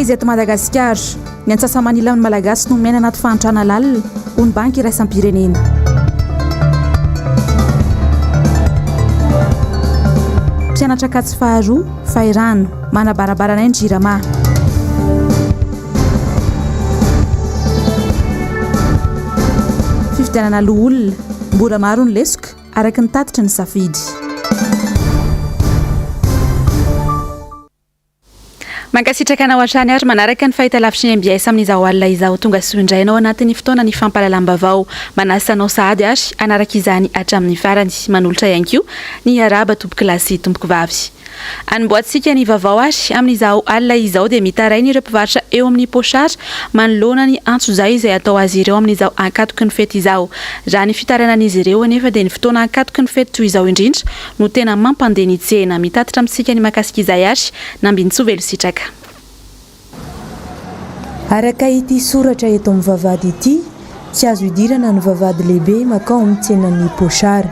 Krizy eto Madagasikara, ny antsasa-manilan'ny Malagasy no miaina anaty fahantrana lalina, hoy ny Banky iraisam-pirenena. Mpianatra Ankatso faharoa, Fahirano, manabarabara anay ny Jirama. Fifidianana loholona, mbola maro ny lesoka, araka ny tatitry ny safidy. Mankasitraka anao hatrany ary manaraka ny fahitalavitry ny mbs amin'izao alina izao. Tonga soa indray ianao anatin'ny fotoana ny fampahalalam-baovao. Manasa anao sahady ary hanaraka izany hatramin'ny farany. Manolotra ihany koa ny arahaba tompokolahy sy tompokovavy. Anombohantsika ny vaovao ary amin'izao alina izao dia mitaraina ireo mpivarotra eo amin'ny Pochard manoloana ny antsojay izay atao azy ireo amin'izao ankatoky ny fety izao. Raha ny fitarainan'izy ireo anefa dia ny fotoana ankatoky ny fety toy izao indrindra no tena mampandeha ny tsena. Mitatitra amintsika ny mahakasika izay ary Nambinintsoa Velositraka. Araka ity soratra eto amin'ny vavahady ity, tsy azo idirana ny vavahady lehibe makao amin'ny tsenan'ny Pochard.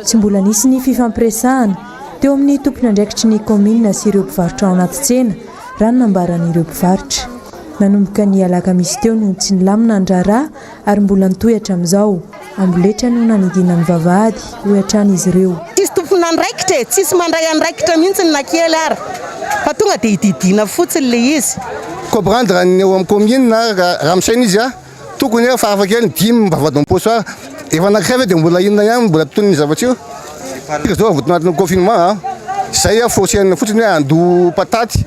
Tsy mbola nisy ny fifampiresahana teo amin'ny tompon'andraikitry ny kaominina sy ireo mpivarotra ao anaty tsena, raha ny nambaran'ireo mpivarotra. Nanomboka ny alakamisy teo no tsy nilamina ny raharaha ary mbola nitohy hatramin'izao. Amboletra no nanidiana ny vavahady, hoy hatrany izy ireo. Tsisy tompon'andraikitra e, tsisy mandray andraikitra mihitsy na kely ara, fa tonga dia hididiana fotsiny le izy. Comprendre ny eo amin'ny commune raha misaina izy tokony hoe farafahakeliny dimy vavahady am-paosy fa efa anankiray ve dia mbola inona ihany mbola toy ny zavatra io. Tsika zao vao anatin'ny confinement zay forcer-na fotsiny hoe handoa pataty.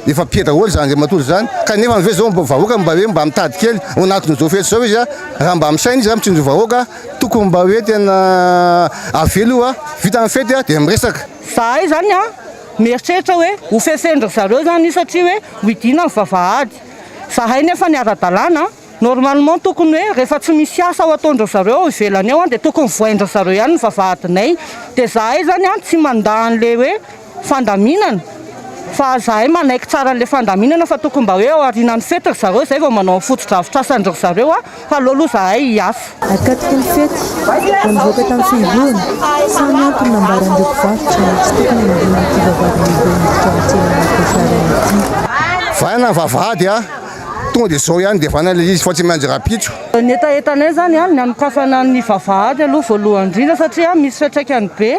Efa pire daholo izany Andriamatoa izany, kanefa ve zao mba vahoaka mba hoe mba mitady kely ao anatin'izao fety izao izy a, raha mba misaina izy raha mitsinjo vahoaka, tokony mba hoe tena avela io a, vita ny fety a dia miresaka. Zahay zany a mieritreritra hoe ho fefendry zareo zany io satria hoe ho hidiana ny vavahady, zahay nefa ny ara-dalàna normalement tokony hoe rehefa tsy misy asa ho ataondry zareo ao ivelany ao dia tokony vohaindry zareo ihany ny vavahadinay, dia zahay zany a tsy mandà an'le hoe fandaminana fa zahay manaiky tsara an'le fandaminana fa tokony mba hoe ao aorianan'ny fety ry zareo zay vao manao ny fotodrafitrasan-dry zareo a fa aleo aloha zahay hiasa. Akatoky ny fety, vao nivoaka tamin'ny fihibohana, samy antony nambaran'ireo mpivarotra ny tsy tokony hanadinoana ity vavahady lehibe miditra ao an-tsenan'i Pochard ity. Vahana ny vavahady a, tonga dia zao ihany dia vahana ilay izy fa tsy miandry rahampitso. Ny hetahetanay zany a, ny hanokafana ny vavahady aloha voalohany indrindra satria misy fiantraikany be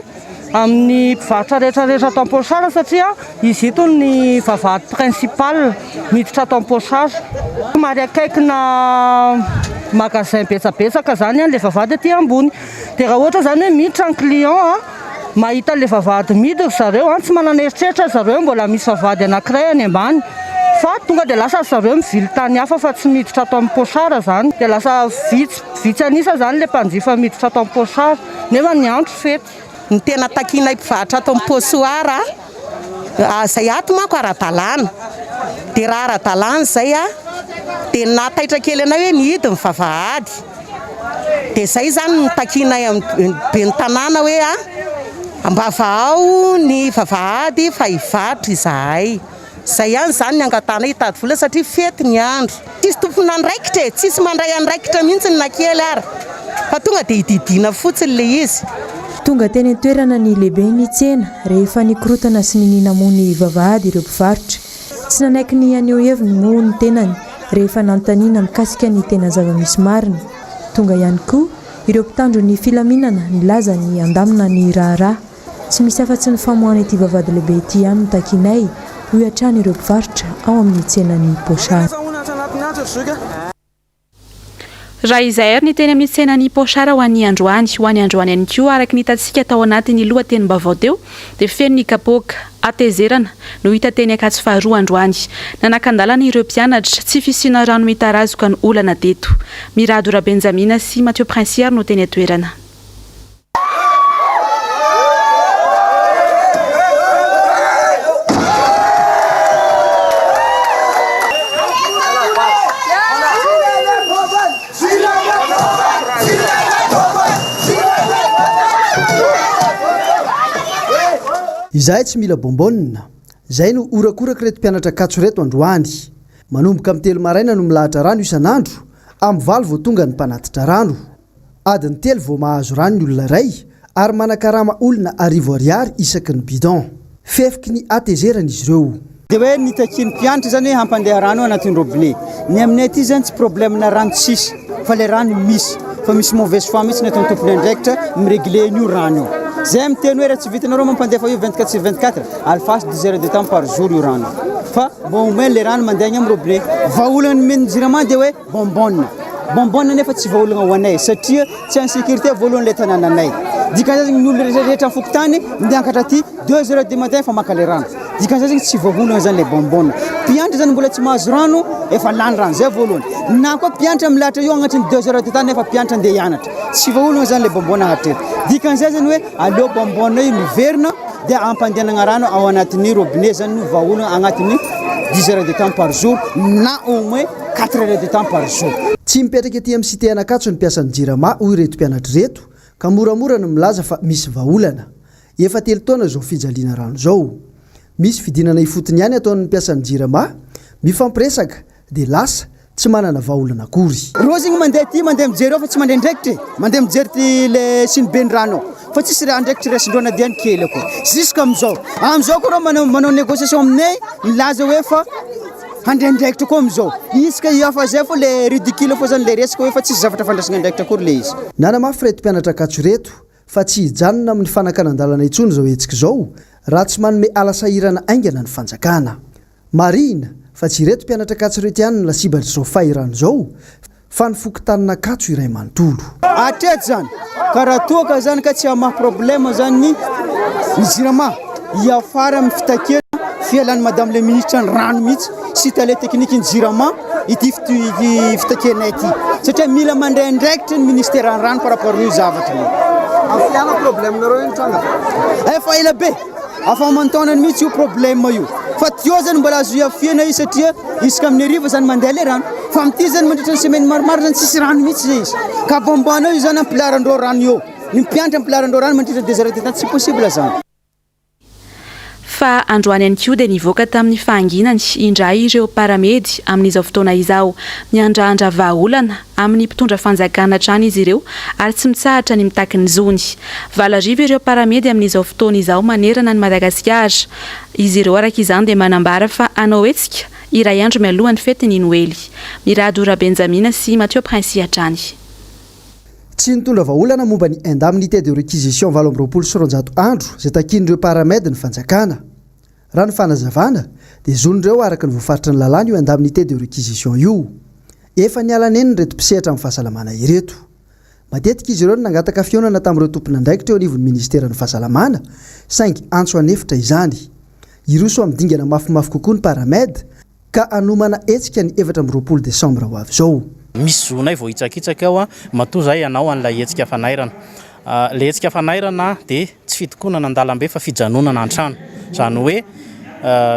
amin'ny mpivarotra rehetra rehetra ato Ampochard satria izy ito ny vavahady principal miditra ato Ampochard. Somary akaikina magasin betsabetsaka zany ilay vavahady aty ambony. Dia raha ohatra zany hoe miditra ny client mahita ilay vavahady mihidy ry zareo, tsy manana eritreritra ry zareo hoe mbola misy vavahady anankiray any ambany fa tonga dia lasa ry zareo mivily tany hafa fa tsy miditra ato Ampochard zany. Dia lasa vitsy vitsy an'isa zany ilay mpanjifa miditra ato Ampochard nefa ny andro fety. Ny tena takianay mpivarotra ato amin'ny Posoara, izay ato manko ara-dalàna, dia raha ara-dalàna izay dia ny nahataitra kely anay hoe nihidy ny vavahady, dia izay izany no takianay amin'ny ben'ny tanàna hoe mba vahao ny vavahady fa hivarotra izahay. Izay ihany izany ny angatahanay hitady vola satria fety ny andro. Tsisy tompon'andraikitra e, tsisy mandray andraikitra mihitsy na kely ara, fa tonga dia hididiana fotsiny ilay izy. Tonga teny an-toerana ny lehiben'ny tsena rehefa nikorotana sy ninia namoha ny vavahady ireo mpivarotra. Tsy nanaiky ny haneho heviny moa ny tenany rehefa nanontaniana mikasika ny tena zava-misy marina. Tonga ihany koa ireo mpitandro ny filaminana nilaza ny handamina ny raharaha. Tsy misy afa-tsy ny famoahana ity vavahady lehibe ity ihany no takianay, hoy hatrany ireo mpivarotra ao amin'ny tsenan'i Pochard. Raha izay ary ny teny amin'ny tsenan'i Pochard ho an'ny androany. Ho an'ny androany ihany koa, araka ny hitantsika tao anatin'ny lohatenim-baovao teo, dia feno ny kapoaka, hatezerana, no hita teny Ankatso faharoa androany. Nanakan-dalana ireo mpianatra, tsy fisiana rano mitarazoka no olana teto. Mirado Rabenjamina sy Mathieu Princier no teny an-toerana. Izahay tsy mila bonbonne. Izay no horakorak'ireto mpianatra Ankatso ireto androany. Manomboka amin'ny telo maraina no milahatra rano isan'andro, amin'ny valo vao tonga ny mpanatitra rano. Adiny telo vao mahazo rano ny olona iray ary manakarama olona arivo ariary isaky ny bidon. Fefiky ny hatezerana izy ireo. Dia hoe nitakian'ny mpianatra izany hoe hampandeha rano ao anatin'ny robinet. Ny aminay aty izany tsy problème-na rano tsisy fa ilay rano misy fa misy mauvaise foi mihitsy ny ataon'ny tompon'andraikitra mi-regler an'io rano io. Zay miteny hoe raha tsy vitanareo mampandefa io 24 sur 24, alefaso 10 heures de temps par jour io rano io. Fa bon au moins le rano mandeha agny amin'ny robinet. Vahaolana nomen'ny jirama dia hoe bonbonne. Bonbonne nefa tsy vahaolana ho anay satria tsy en sécurité voalohany le tanànanay. Dikan'izay zegny ny olona rehetra rehetra amin'ny fokontany miakatra aty 2 heures du matin efa maka le rano. Dikan'izay zegny tsy voaolana zany le bonbonne. Mpianatra zany mbola tsy mahazo rano efa lany rano, zay voalohany. Na koa mpianatra milahatra eo agnatin'ny 2 heures de temps nefa mpianatra andeha hianatra. Tsy voaolana zany le bonbonne hatreto. Dikan'izay zany hoe aleo bonbonne io miverina dia ampandehanagna rano ao anatin'ny robinet zany no vahaolana agnatin'ny 10 heures de temps par jour na au moins 4 heures de temps par jour. Tsy mipetraka ety amin'ny cité Anakatso ny mpiasan'ny Jirama, hoy ireto mpianatra ireto, ka moramora ny milaza fa misy vahaolana. Efa telo taona izao fijaliana rano izao. Misy fidinana ifotony ihany ataon'ny mpiasan'ny Jirama, mifampiresaka, dia lasa, tsy manana vahaolana akory. Reo zegny mandeha aty mandeha mijery ao fa tsy mandray andraikitra e, mandeha mijery ty le siniben'ny rano ao fa tsisy raha andraikitra raisindreo na dia ny kely akory jusque amizao, amizao koa reo manao manao négociation aminay milaza hoe fa handray andraikitra koa amizao, isaka efa zay fô le ridicule fô zany le resaka hoe fa tsisy zavatra fandraisana andraikitra akory le izy. Nanamafy ireto mpianatra Ankatso ireto fa tsy hijanona amin'ny fanakanan-dalana intsony izao hetsika izao raha tsy manome ala sahirana haingana ny fanjakana. Marihina fa tsy ireto mpianatra Ankatso ireto ihany no lasibatr'izao fahirano izao fa ny fokontanin'Ankatso iray manontolo. Hatreto zany ka raha toa ka zany ka tsy hamaha problème zany ny ny jirama hiafara amin'ny fitakiana fialan'ny madame le ministre ny rano mihitsy sy tale tekniky ny jirama ity ity fitakianay ity satria mila mandray andraikitra ny ministère ny rano par rapport io zavatra io. Afiana problème nareo io nitranga? Efa ela be. Afa aman-taonany mihitsy io problème io. Fa teo zany mbola azo iafiana izy satria isaka amin'ny hariva zany mandeha le rano. Fa amin'ity zany mandritra ny semaine maromaro zany tsisy rano mihitsy zay izy. Ka bombanao io zany ampilaharan-dreo rano eo. Ny mpianatra ampilaharan-dreo rano mandritra ny deux heures de temps tsy possible zany. Fa androany ihany koa dia nivoaka tamin'ny fahanginany indray ireo paramedy amin'izao fotoana izao. Miandrandra vahaolana amin'ny mpitondra fanjakana hatrany izy ireo ary tsy mitsahatra ny mitaky ny zony. 8000 ireo paramedy amin'izao fotoana izao manerana an'i Madagasikara. Izy ireo araka izany dia manambara fa hanao hetsika iray andro mialoha ny fetin'ny Noely. Mirado Rabenjamina sy Mathieu Princi hatrany. Tsy nitondra vahaolana momba ny indemnité de réquisition 228 andro izay takian'ireo paramed ny fanjakana. Raha ny fanazavana dia zon'ireo araka ny voafaritry ny lalàna io indemnité de réquisition io. Efa niala nenina ireto mpisehatra amin'ny fahasalamana ireto. Matetika izy ireo no nangataka fihaonana tamin'ireo tompon'andraikitra eo anivon'ny ministeran'ny fahasalamana saingy antso an'efitra izany. Hiroso amin'ny dingana mafimafy kokoa ny Paramed ka hanomana hetsika ny 24 desambra ho avy izao. Misy zonay voahitsakitsaka ao matoa zahay hanao an'ilay hetsika fanairana. Ilay hetsika fanairana dia tsy fitokonana an-dalambe fa fijanonana an-trano. Izany hoe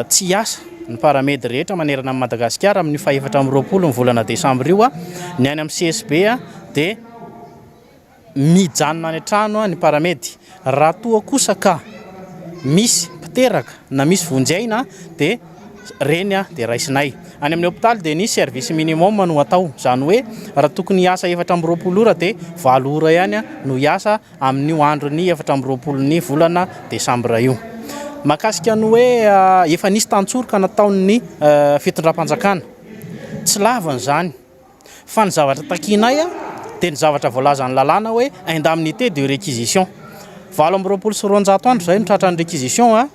tsy hiasa ny paramedy rehetra manerana an'i Madagasikara amin'io fahefatra amby 20 ny volana desambra io. Ny any amin'ny CSB dia mijanona any an-trano ny paramedy. Raha toa kosa ka misy mpiteraka na misy vonjy aina dia reny dia raisinay. Any amin'ny hopitaly dia ny service minimum no atao, izany hoe raha tokony hiasa 24 ora dia 8 ora ihany no hiasa amin'io andron'ny 24 ny volana desambra io. Mahakasika ny hoe efa nisy tantsoroka nataon'ny fitondram-panjakana, tsy lavina izany fa ny zavatra takianay dia ny zavatra voalazan'ny lalàna hoe indemnité de réquisition. 228 andro izay no tratran'ny réquisition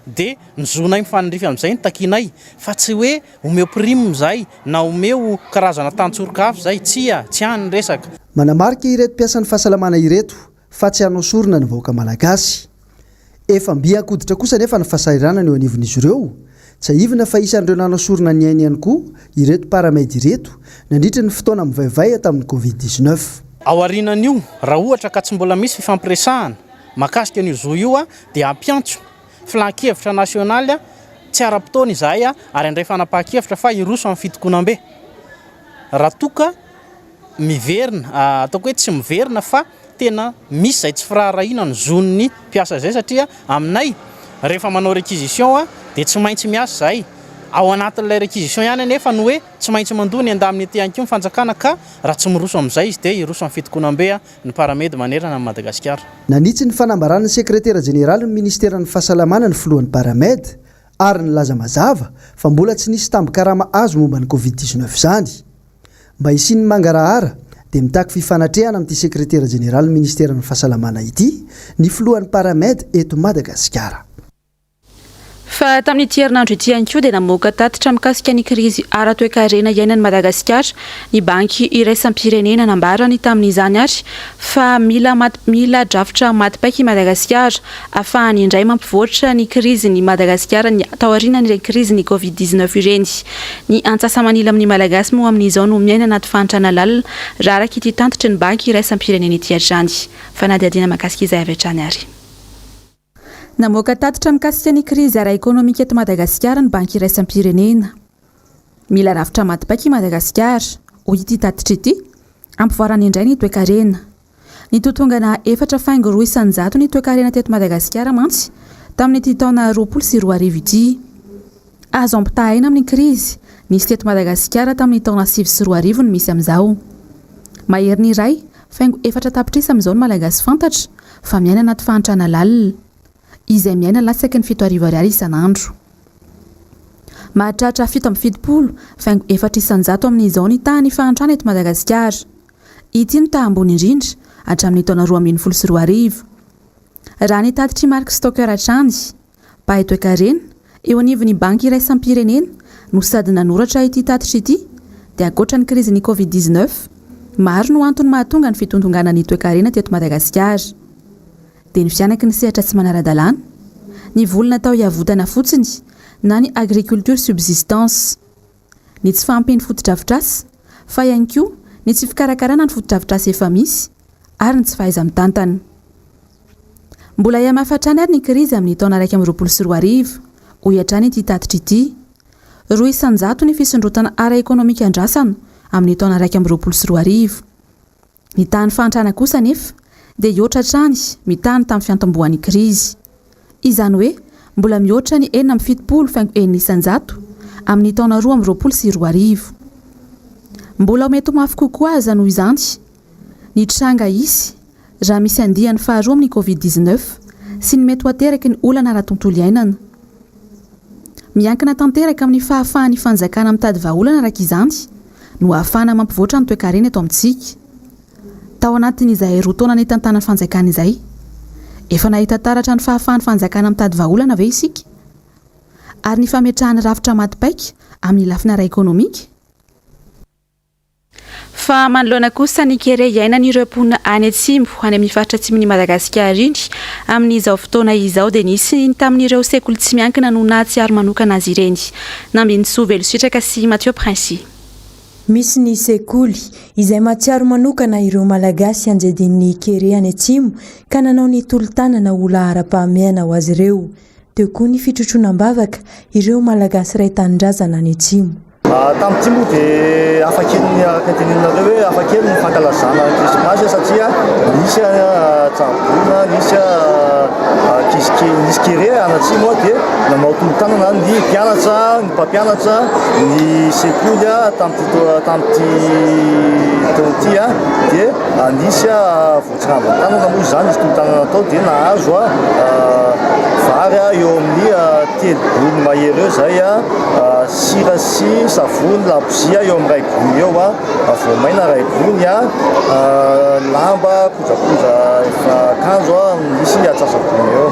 dia ny zonay mifanindrify amin'izay no takianay fa tsy hoe omeo prime izahay na omeo karazana tantsoroka hafa izahay, tsia, tsy any ny resaka. Manamarika ireto mpiasan'ny fahasalamana ireto fa tsy hanao sorona ny vahoaka malagasy. Efa mby an-koditra kosa anefa ny fahasahiranana eo anivon'izy ireo. Tsiahivina fa isan'ireo nanao sorona ny ainy ihany koa ireto Paramed ireto nandritra ny fotoana mivaivay tamin'ny Covid 19. Aorianan'io, raha ohatra ka tsy mbola misy fifampiresahana mahakasika an'io zo io dia hampiantso filan-kevitra nasionaly tsy ara-potoana izahay ary handray fanapahan-kevitra fa hiroso amin'ny fitokonam-be raha toa ka miverina, ataoko hoe tsy miverina fa tena misy izay tsy firaharahiana ny zon'ny mpiasa izay satria aminay rehefa manao réquisition dia tsy maintsy miasa izahay, ao anatin'ilay réquisition ihany anefa ny hoe tsy maintsy mandoa ny indemnité ihany koa ny fanjakana ka raha tsy miroso amin'izay izy dia hiroso amin'ny fitokonam-be ny Paramed manerana an'i Madagasikara. Nanitsy ny fanambaran'ny sekretera jeneralin'ny ministeran'ny fahasalamana ny filohan'ny Paramed, Ary nilaza mazava fa mbola tsy nisy tambin-karama azo momba ny Covid 19 izany. Mba hisian'ny mangarahara dia mitaky fifanatrehana amin'ity sekretera jeneralin'ny ministeran'ny fahasalamana ity ny filohan'ny Paramed eto Madagasikara. Fa tamin'ity herinandro ity ihany koa dia namoaka tatitra mikasika ny krizy ara-toekarena iainan'i Madagasikara ny Banky iraisam-pirenena. Nambarany tamin'izany ary fa mila mila drafitra maty paika i Madagasikara ahafahany indray mampivoatra ny krizin'i Madagasikara ny taorian'ireny krizin'ny Covid 19 ireny. Ny antsasa-manila amin'ny Malagasy moa amin'izao no miaina anaty fahantrana lalina raha araka ity tantitry ny Banky iraisam-pirenena ity hatrany. Fanadihadiana mahakasika izay avy hatrany ary. Namoaka tatitra mikasika ny krizy ara-ekonomika eto Madagasikara ny Banky iraisam-pirenena. Mila rafitra maty paika i Madagasikara, hoy ity tatitra ity, hampivoarana indray ny toekarena. Nitotongana 4,2 isan-jato ny toekarena teto Madagasikara mantsy tamin'ity taona 2020 ity. Azo ampitahaina amin'ny krizy nisy teto Madagasikara tamin'ny taona 2009 ny misy amin'izao. Maherin'ny 1,4 tapitrisa amin'izao ny Malagasy fantatra fa miaina anaty fahantrana lalina, izay miaina latsaky ny 7000 ariary isan'andro. Mahatratra 77,4 isan-jato amin'izao ny tahan'ny fahantrana eto Madagasikara. Ity no taha ambony indrindra hatramin'ny taona 2012. Raha ny tatitr'i Mark Stoker hatrany, mpahay toekarena eo anivon'ny Banky iraisam-pirenena no sady nanoratra ity tatitra ity, dia ankoatra ny krizin'ny Covid 19, maro no antony mahatonga ny fitontonganan'ny toekarena teto Madagasikara. Dia ny fihanaky ny sehatra tsy manara-dalàna, ny voly natao hiavotana fotsiny na ny agriculture subsistance. Ny tsy fahampian'ny fotodrafitrasa, fa ihany koa ny tsy fikarakarana ny fotodrafitrasa efa misy ary ny tsy fahaiza-mitantana. Mbola hihamafy hatrany ary ny krizy amin'ny taona 2021, hoy hatrany ity tatitra ity. 2% ny fisondrotana ara-ekonomika andrasana amin'ny taona 2021. Ny tahan'ny fahantrana kosa anefa dia hihoatra hatrany mitaha ny tamin'ny fiantombohan'ny krizy. Izany hoe mbola mihoatra ny 76,6% amin'ny taona 2022. Mbola ho mety ho mafy kokoa aza noho izany ny tranga hisy raha misy andiany faharoa amin'ny Covid 19 sy ny mety ho ateraky ny olana ara-tontolo iainana. Miankina tanteraka amin'ny fahafahan'ny fanjakana mitady vahaolana araka izany no ahafahana mampivoatra ny toekarena eto amintsika. Tao anatin'izay roa taona nitantanan'ny fanjakana izay, efa nahita taratra ny fahafahan'ny fanjakana mitady vahaolana ve isika? Ary ny fametrahany rafitra maty paika amin'ny lafiny ara-ekonomika? Fa manoloana kosa ny kere iainan'ireo mponina any atsimo, any amin'ny faritra atsimon'i Madagasikara iny, amin'izao fotoana izao dia nisy ny tamin'ireo sekoly tsy miankina no nahatsiaro manokana azy ireny. Nambinintsoa Velositraka sy Mathieu Princi. Misy ny sekoly izay mahatsiaro manokana ireo Malagasy anjadian'ny kere any atsimo ka nanao ny tolo-tanana ho laharam-pahamehana ho azy ireo. Teo koa ny fitrotroana am-bavaka ireo Malagasy iray tanindrazana any atsimo. Tamin'ity moa dia hafa kely ny araka ny teneninareo hoe hafa kely ny fankalazana ny krismasy satria nisy tsaboina, nisy ankizy kely, nisy kere any atsimo dia nanao tolo-tanana ny mpianatra, ny mpampianatra, ny sekoly tamin'ity tamin'ity taona ity dia nisy Voatsirambin-tanana moa izany izy tolo-tanana tao dia nahazo vary eo amin'ny telo gony mahery eo izay, sira sy savony, labozia eo amin'ny iray gony eo, voamaina iray gony, lamba, kojakoja akanjo misy antsasa-gony eo.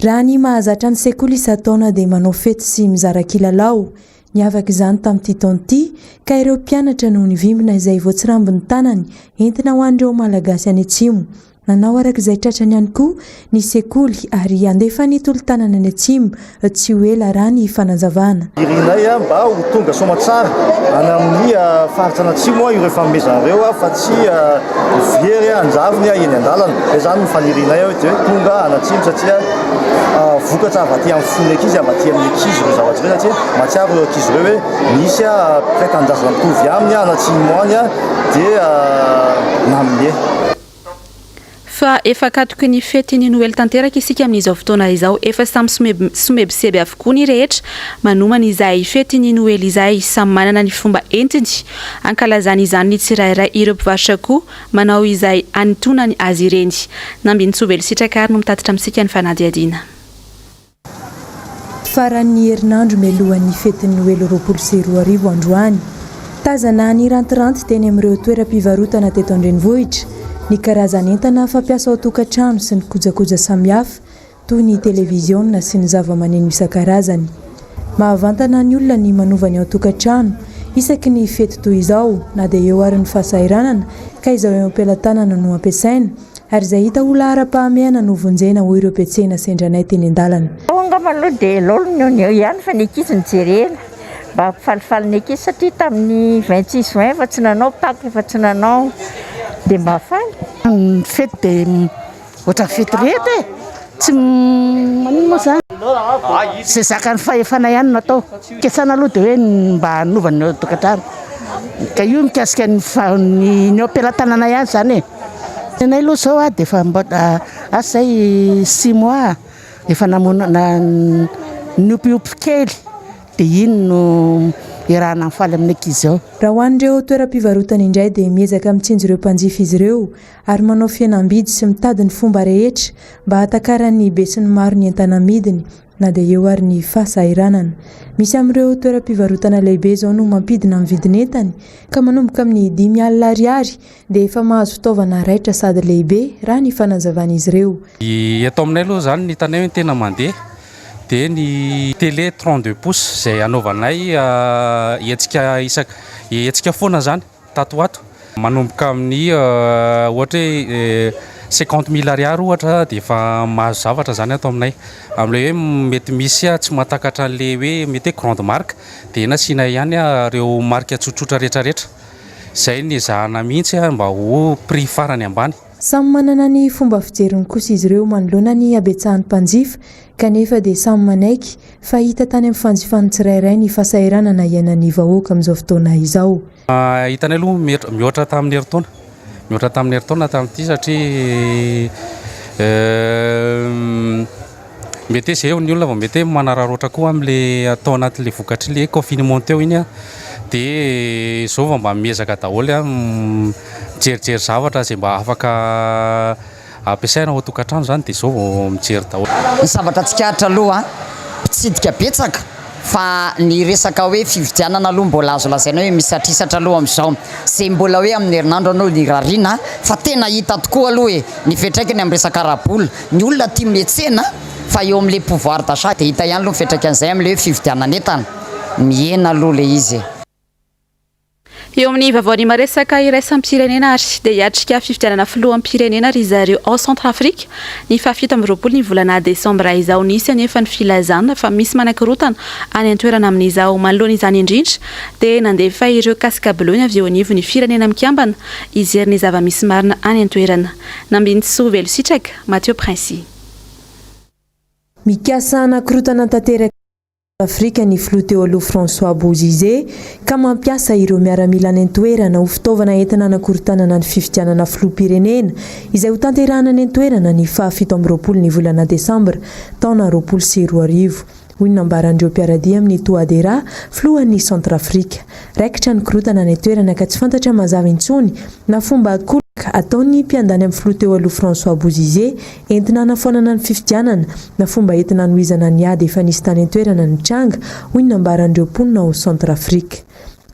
Raha ny mahazatra ny sekoly isan-taona dia manao fety sy mizara kilalao. Niavaka izany tamin'ity taona ity ka ireo mpianatra no nivimbina izay voatsirambin'ny tanany entina ho an'ireo Malagasy any Atsimo. Nanao araka izay tratrany ihany koa ny sekoly ary handefa ny tolo-tanana any Atsimo tsy ho ela raha ny fanazavana. Irinay mba ho tonga soamatsara any amin'ny faritra any Atsimo ireo fanomezana ireo fa tsy ho very an-javony eny an-dalana. Izay izany no fanirianay hoe tonga any Atsimo satria vokatra avy aty amin'ny fon'ny ankizy, avy aty amin'ny ankizy ireo zavatra ireo satria mahatsiaro ireo ankizy ireo hoe nisy mpiray tanindrazana mitovy aminy any atsimo any dia nanome. Fa efa akatoky ny fetin'ny Noely tanteraka isika amin'izao fotoana izao. Efa samy somebiseby avokoa ny rehetra manomana izay fetin'ny Noely izay. Samy manana ny fomba entiny ankalazany izany ny tsirairay. Ireo mpivarotra koa manao izay hanintonany azy ireny. Nambinintsoa Velositraka ary no mitatitra amintsika ny fanadihadiana. Faran'ny herinandro mialohan'ny fetin'ny Noely 2020 androany. Tazana nirantiranty teny amin'ireo toeram-pivarotana teto an-drenivohitra ny karazan'entana fampiasa ao an-tokantrano sy ny kojakoja samihafa toy ny televiziona sy ny zavamaneno isan-karazany. Mahavantana ny olona ny manova ny ao an-tokantrano isaky ny fety toy izao na dia eo ary ny fahasahiranana ka izao eo am-pelatanana no ampiasaina ary izay hita ho laharam-pahamehana no vonjena hoy ireo mpiantsena sendra anay teny an-dalana. Ao angamba aloha dia lol no eo ihany fa ny ankizy no jerena mba hampifalifaly ny ankizy satria tamin'ny 26 juin efa tsy nanao, Pâques efa tsy nanao dia mba faly. Ny fety dia Ohatran'ny fety rehetra e! Tsy maninona moa izany? Izay zakan'ny fahefana ihany no atao. Fikasana aloha dia hoe ny mba hanova ny ao an-tokantrano. Ka io mikasika ny ny eo am-pelatanana ihany izany e! Ny anay aloha izao dia efa mba asa izay six mois efa namono niompiompy kely dia iny no iarahana mifaly amin'ny ankizy ao. Raha ho an'ireo toeram-pivarotana indray dia miezaka mitsinjo ireo mpanjifa izy ireo ary manao fihenam-bidy sy mitady ny fomba rehetra mba hahatakaran'ny besinimaro ny entana amidiny na dia eo ary ny fahasahiranana. Misy amin'ireo toeram-pivarotana lehibe izao no mampidina ny vidin'entany ka manomboka amin'ny 50 ariary dia efa mahazo fitaovana raitra sady lehibe raha ny fanazavan'izy ireo. Ny eto aminay aloha izany ny hitanay hoe ny tena mandeha dia ny télé 32 pouces izay anaovanay hetsika isak- hetsika foana izany. Tato ho ato, manomboka amin'ny ohatra hoe cinquante mille ariary ohatra dia efa mahazo zavatra izany ato aminay. Amin'ilay hoe mety misy tsy mahatakatra an'ilay hoe mety hoe grande marque dia nasiana ihany ireo marque tsotsotra rehetrarehetra. Izay no ezahana mihitsy mba ho prix farany ambany. Samy manana ny fomba fijeriny kosa izy ireo manoloana ny habetsahan'ny mpanjifa kanefa dia samy manaiky fa hita tany amin'ny fanjifan'ny tsirairay ny fahasahiranana iainan'ny vahoaka amin'izao fotoana izao. Hitanay aloha mihoatra tamin'ny herintaona, mihoatra tamin'ny herintaona tamin'ity satria mety hoe izay ny olona vao mety hoe manararaotra koa amin'ilay atao anatin'ilay vokatr'ilay confinement teo iny dia izao vao mba miezaka daholo mijerijery zavatra izay mba afaka Ampiasaina ao an-tokantrano izany dia izao vao mijery daholo. Ny zavatra tsikaritra aloha, mpitsidika betsaka fa ny resaka hoe fividianana aloha mbola azo lazaina hoe misatrisatra aloha amin'izao. Izay mbola hoe amin'ny herinandro aloha ny irariana fa tena hita tokoa aloha e, ny fiantraikany amin'ny resaka ara-bola. Ny olona tia miantsena fa eo amin'ilay pouvoir d'achat dia hita ihany aloha ny fiantraikan'izay amin'ilay hoe fividianan'entana. Mihena aloha ilay izy e. Eo amin'ny vaovaon'ny maresaka iraisam-pirenena ary dia hiatrika fifidianana filoham-pirenena ry zareo ao Centrafrique ny faha 27 ny volana desambra izao. Nisy anefa ny filazana fa misy manakorontana any an-toerana amin'izao. Manoloana izany indrindra dia nandefa ireo casque bleu ny avy eo anivon'ny firenena mikambana hijery ny zava-misy marina any an-toerana. Nambinintsoa Velositraka, Mathieu Princi. Mikasa hanakorontana tanteraka. Afrika ny filoha teo aloha François Bozizé ka mampiasa ireo miaramila any an-toerana ho fitaovana entina hanakorontanana ny fifidianana filoham-pirenena izay hotanterahana any an-toerana ny faha 27 ny volana desambra taona 2020, hoy ny nambaran'ireo mpiara-dia amin'i Touadéra, filohan'ny Centrafrique. Raikitra ny korontana any an-toerana ka tsy fantatra mazava intsony na fomba ankolaka ataon'ny mpiandany amin'ny filoha teo aloha François Bozizé entina hanafoanana ny fifidianana na fomba entina hanohizana ny ady efa nisy tany an-toerana ny tranga, hoy ny nambaran'ireo mponina ao Centrafrique.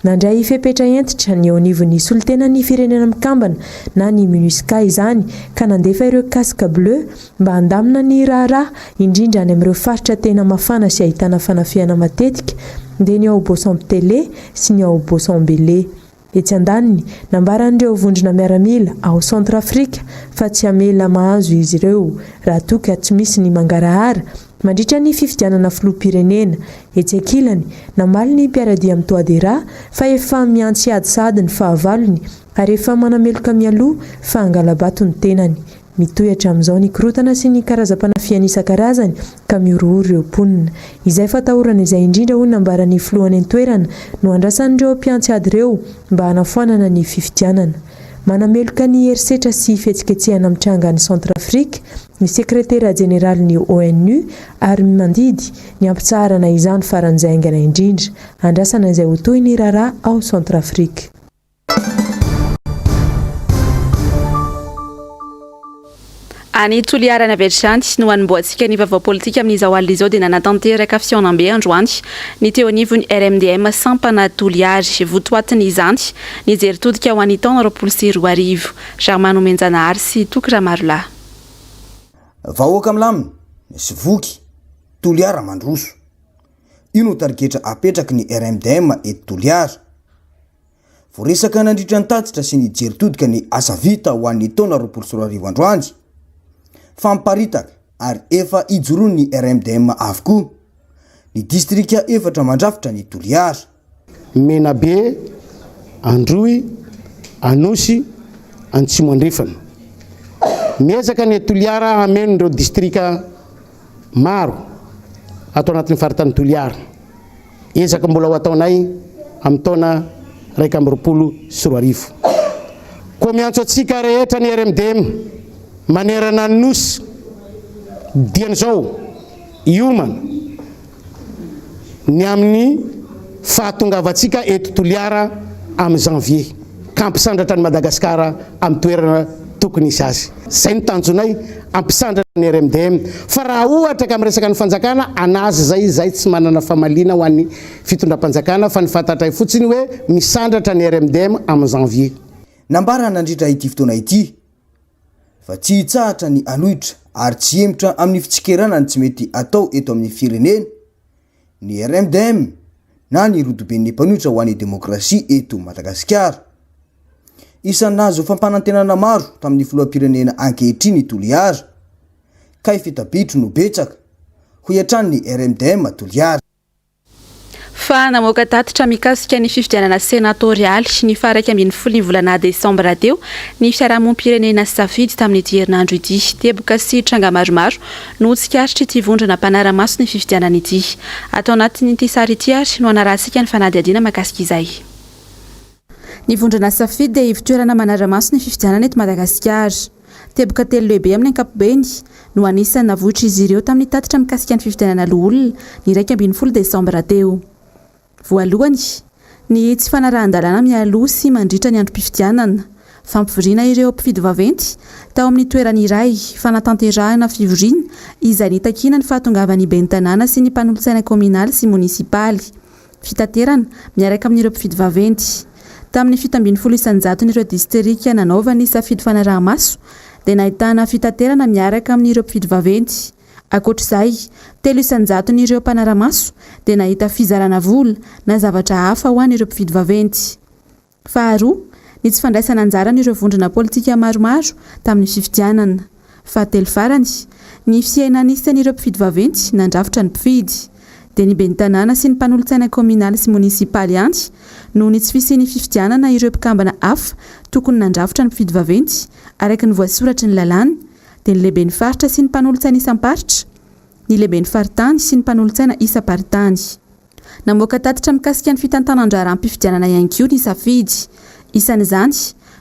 Nandray fepetra hentitra ny eo anivon'ny solontenan'ny Firenena Mikambana na ny Minusca izany ka nandefa ireo casques bleus mba handamina ny raharaha, indrindra any amin'ireo faritra tena mafana sy ahitana fanafihana matetika, dia ny ao Bossemptélé sy ny ao Bossembélé. Etsy andaniny, nambaran'ireo vondrona miaramila ao Centrafrique fa tsy hamela mahazo izy ireo raha toa ka tsy misy ny mangarahara mandritra ny fifidianana filoham-pirenena. Etsy ankilany, namaly ny mpiara-dia amin'i Touadéra fa efa mihantsy ady sahady ny fahavalony ary efa manameloka mialoha fa hangala-bato ny tenany. Mitohy hatramin'izao ny korontana sy ny karazam-panafihana isan-karazany ka mihorohoro ireo mponina. Izay fatahorana izay indrindra hoy ny nambaran'ny filoha any an-toerana no andrasan'ireo mpiantsy ady ireo mba hanafoanana ny fifidianana. Manameloka ny herisetra sy fihetsiketsehana mitranga any Centrafrique ny sekretera jeneralin'ny ONU ary mandidy ny hampitsaharana izany faran'izay haingana indrindra. Andrasana izay ho tohin'ny raharaha ao Centrafrique. Any Toliara any avy hatrany no hanombohantsika ny vaovao politika amin'izao alina izao dia nanatanteraka fihaonambe androany ny teo anivon'ny RMDM sampana Toliary. Votoatin'izany ny jery todika ho an'ny taona 2020. Germain Nomenjanahary sy Toky Ramarolahy. Vahoaka milamina sy voky, Toliara mandroso. Io no tarigetra apetraky ny RMDM eto Toliara. Voaresaka nandritra ny tatitra sy ny jery todika ny asa vita ho an'ny taona 2020 androany fa miparitaka ary efa ijoroan'ny RMDM avokoa ny distrika efatra mandrafitra ny Toliara. Menabe, Androy, Anosy, Antsimo Andrefana. Miezaka ny Toliara hameno ireo distrika maro ato anatin'ny faritany Toliara. Ezaka mbola ho ataonay amin'ny taona 2021. Koa miantso antsika rehetra ny RMDM manerana ny Nosy dieny izao hiomana ny amin'ny fahatongavantsika eto Toliara amin'ny janvier ka hampisandratra an'i Madagasikara amin'ny toerana tokony hisy azy. Izay no tanjonay, hampisandratra ny RMDM. Fa raha ohatra ka miresaka ny fanjakana, anazy izay, izahay tsy manana famaliana ho an'ny fitondram-panjakana fa ny fantatray fotsiny hoe misandratra ny RMDM amin'ny janvier. Nambarany nandritra ity fotoana ity fa tsy hitsahatra ny hanohitra ary tsy hihemotra amin'ny fitsikerana ny tsy mety atao eto amin'ny firenena ny RMDM na ny Rodoben'ny mpanohitra ho an'ny demokrasia eto Madagasikara. Isan'ny nahazo fampanantenana maro tamin'ny filoham-pirenena ankehitriny i Toliara, kay fita-bitro no betsaka, hoy hatrany ny RMDM Toliara. Fa namoaka tatitra mikasika ny fifidianana senatorialy ny faha 11 ny volana desambra teo ny fiarahamonim-pirenena Safidy tamin'ity herinandro ity. Teboka sy tranga maromaro no tsikaritr'ity vondrona mpanara-maso ny fifidianana ity. Ato anatin'ity sary ity ary no hanarahantsika ny fanadihadiana mahakasika izay. Ny vondrona Safidy dia ivotoerana manara-maso ny fifidianana eto Madagasikara. Teboka telo lehibe amin'ny ankapobeny no anisan'ny navoitr'izy ireo tamin'ny tatitra mikasika ny fifidianana loholona ny 11 desambra teo. Voalohany, ny tsy fanarahan-dalàna mialoha sy mandritra ny androm-pifidianana, fampivoriana ireo mpifidy vaventy tao amin'ny toerana iray fanatanterahana fivoriana izay nitakiana ny fahatongavan'ny ben'ny tanàna sy ny mpanolotsaina kaominaly sy monisipaly, fitaterana miaraka amin'ireo mpifidy vaventy. Tamin'ny 17 isan-jaton'ireo distrika nanaovan'ny safidy fanaraha-maso dia nahitana fitaterana miaraka amin'ireo mpifidy vaventy. Ankoatra izay, 3 isan-jaton'ireo mpanara-maso dia nahita fizarana vola na zavatra hafa ho an'ireo mpifidy vaventy. Faharoa, ny tsy fandraisana anjaran'ireo vondrona politika maromaro tamin'ny fifidianana. Fahatelo farany, ny fihenan'isan'ireo mpifidy vaventy nandrafitra ny mpifidy. Dia ny ben'ny tanàna sy ny mpanolotsaina kaominaly sy monisipaly ihany noho ny tsy fisian'ny fifidianana ireo mpikambana hafa tokony nandrafitra ny mpifidy vaventy araka ny voasoratry ny lalàna dia ny lehiben'ny faritra sy ny mpanolotsaina isam-paritra, ny lehiben'ny faritany sy ny mpanolotsaina isam-paritany. Namoaka tatitra mikasika ny fitantanan-draharaham-pifidianana ihany koa ny Safidy. Isan'izany,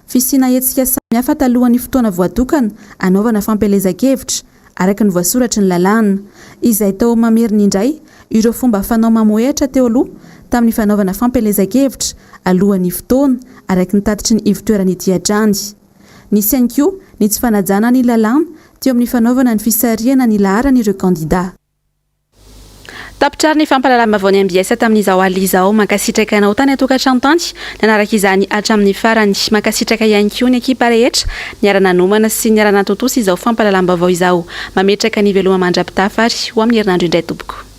fisiana hetsika samihafa talohan'ny fotoana voatokana hanaovana fampielezan-kevitra, araka ny voasoratry ny lalàna. Izay tao mamerina indray ireo fomba fanao mamohehatra teo aloha tamin'ny fanaovana fampielezan-kevitra alohan'ny fotoana, araka ny tatitry ny ivontoerana ity hatrany. Nisy ihany koa ny tsy fanajana ny lalàna teo amin'ny fanaovana ny fisarihana ny laharan'ireo kandidà. Tapitra ary ny fampahalalam-baovao ny mbs tamin'izao alina izao. Mankasitraka anao tany an-tokantrano tany nanaraka izany hatramin'ny farany. Mankasitraka ihany koa ny ekipa rehetra niara-nanomana sy niara-natontosa izao fampahalalam-baovao izao. Mametraka ny veloma mandra-pitafa ary ho amin'ny herinandro indray tompoko.